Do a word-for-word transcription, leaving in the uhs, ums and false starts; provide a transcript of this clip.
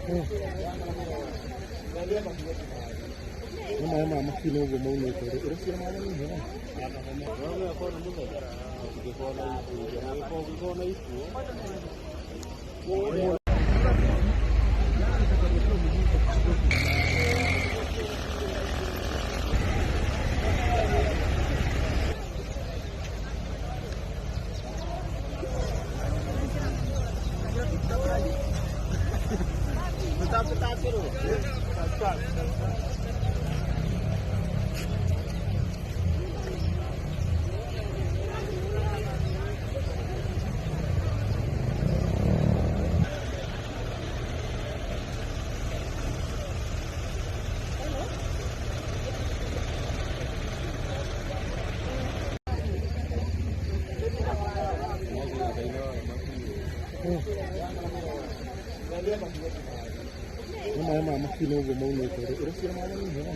Hema, hema, mexkî ne bû, me nêkirî. Rûsya mala min hema. Hema, hema, mexkî ne bû, me nêkirî. Rûsya mala min hema.